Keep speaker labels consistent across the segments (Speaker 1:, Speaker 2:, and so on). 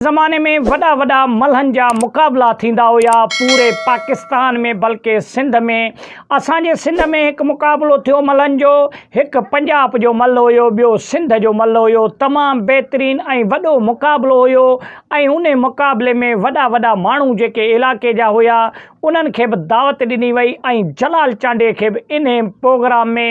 Speaker 1: زماني ۾ وڏا وڏا ملهن جا مقابلا ٿيندا هيا پوري پاڪستان ۾ بلڪه سنڌ ۾ اسان جي سنڌ ۾ هڪ مقابلو ٿيو ملهن جو هڪ پنجاب جو ملهه هيو ٻيو سنڌ جو ملهه هيو تمام بهترين ۽ وڏو مقابلو هيو ۽ انهي مقابلي ۾ وڏا وڏا ماڻهو جيڪي علائقي جا هيا انهن کي به دعوت ڏني وئي ۽ جلال چانڊيي کي به انهي پروگرام ۾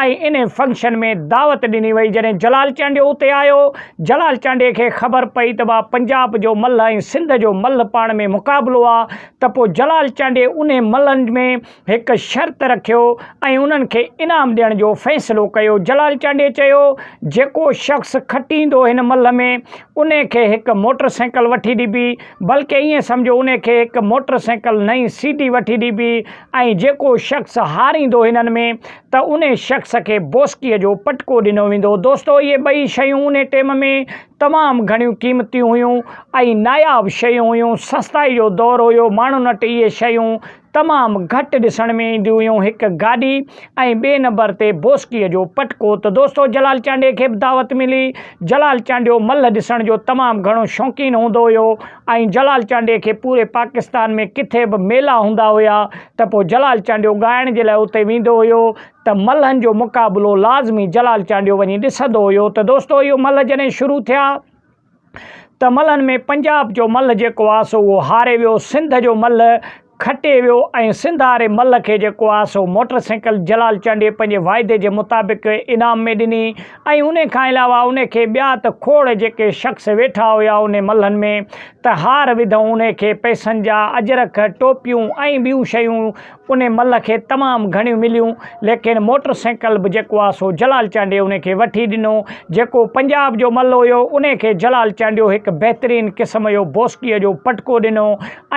Speaker 1: ۽ انهي فنڪشن ۾ دعوت ڏني وئي جڏهن جلال چانڊيو اتي آيو جلال چانڊيي کي خبر پئي ته ڀا پنجاب جو ملهه ۽ سنڌ جو ملهه پاڻ ۾ مقابلو آ ته پوء جلال چانڊيي انهي ملهن ۾ هڪ شرط رکيو ۽ انهن کي انعام ڏيڻ جو فيصلو ڪيو جلال چانڊيي چيو جيڪو شخص کٽيندو هن ملهه ۾ انهي کي هڪ موٽر سائيڪل وٺي ڏبي بلڪه ائين سمجهو انهي کي هڪ موٽر سائيڪل نئين سي ڊي وٺي ڏبي ۽ جيڪو شخص هاريندو هنن ۾ ته انهي شخص کي بوسڪيء جو پٽڪو ڏنو ويندو. دوستو اهي ٻئي شيون انهي ٽيم ۾ تمام گهڻيون قيمتي هيون ۽ ناياب شيون هيون. سستائي جو دور هيو ماڻهن وٽ اهي شيون تمام گهٽ ڏسڻ ۾ اينديون هيون هڪ گاڏي ۽ ٻئي نمبر تي بوسڪيء جو پٽڪو ته دوستو جلال چانڊيي کي به دعوت ملي. جلال چانڊيو ملهه ڏسڻ جو تمام گهڻو شوقين هوندو هيو ۽ جلال چانڊيي کي پوري پاڪستان ۾ ڪٿي به ميلا هوندا هيا ته پوء جلال چانڊيو ڳائڻ جي لاء اتي ويندو هيو ته ملهن جو مقابلو لازمي جلال چانڊيو وڃي ڏسندو هيو ته دوستو اهو ملهه جڏهن شروع ٿيا ته ملهن ۾ پنجاب جو ملهه جيڪو آ سو اهو هاري ويو سنڌ جو ملهه کٽي ويو ۽ سنڌ واري ملهه کي جيڪو آ سو موٽر سائيڪل جلال چانڊيي پنهنجي واعدي جي مطابق انعام ۾ ڏني ۽ انهي کان علاوه انهي کي ٻيا ته کوڙ جيڪي شخص ويٺا هيا انهي ملهن ۾ ته هار وڌئون انهي کي پئسن جا اجرڪ، ٽوپيون ۽ ٻيون شيون انهي ملهه کي تمام گهڻيون مليون ليڪن موٽر سائيڪل به جيڪو آ سو جلال چانڊيي انهي کي وٺي ڏنو جيڪو پنجاب جو ملهه هيو انهي کي جلال چانڊيو هڪ بهترين قسم جو بوسڪيء جو پٽڪو ڏنو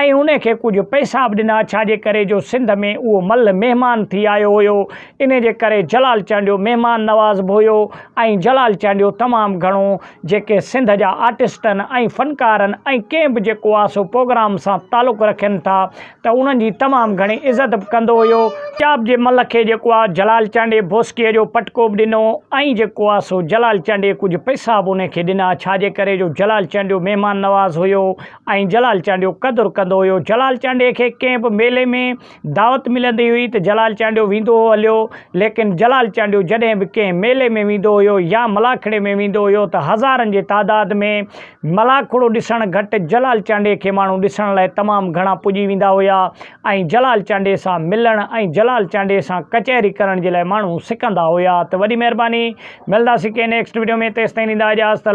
Speaker 1: ۽ انهي کي ڪجهه پئسا به ڏنا ڇا جي ڪري جو سنڌ ۾ اهو ملهه مهمان ٿي آيو هيو انهي جي ڪري جلال چانڊيو مهمان نواز به هيو ۽ جلال چانڊيو تمام گهڻو جيڪي سنڌ جا آرٽسٽن ۽ فنڪارن ۽ ڪنهن به جيڪو آ سو پروگرام سان تعلق رکين ٿا ته انهن جي تمام گهڻي عزت به ڪندو هيو. پنجاب جي ملهه کي جيڪو آ جلال چانڊيي بوسڪيء جو پٽڪو به ڏنو ۽ جيڪو آ سو جلال چانڊيي ڪجهه پئسا به انهي کي ڏنا ڇا جي ڪري جو جلال چانڊيو مهمان نواز هيو ۽ جلال چانڊيو قدر ڪندو هيو. جلال چانڊيي کي ڪنهن به ميلي ۾ دعوت ملندي هئي ته جلال چانڊيو ويندو هو هليو، ليڪن جلال چانڊيو جڏهن به ڪنهن ميلي ۾ ويندو هيو يا ملاکڙي ۾ ويندو هيو ته هزارن جي تعداد ۾ ملاکڙو ڏسڻ گهٽ جلال چانڊيي کي ماڻهو ڏسڻ لاء تمام گهڻا پڄي ويندا هيا ۽ جلال چانڊيي سان ملڻ ۽ جلال چانڊيي سان ڪچهري ڪرڻ جي لاء ماڻهو سڪندا هيا ته وڏي مهرباني ملنداسين ڪنهن نيڪسٽ وڊيو ۾ تيستائين ڏيندا اجازت.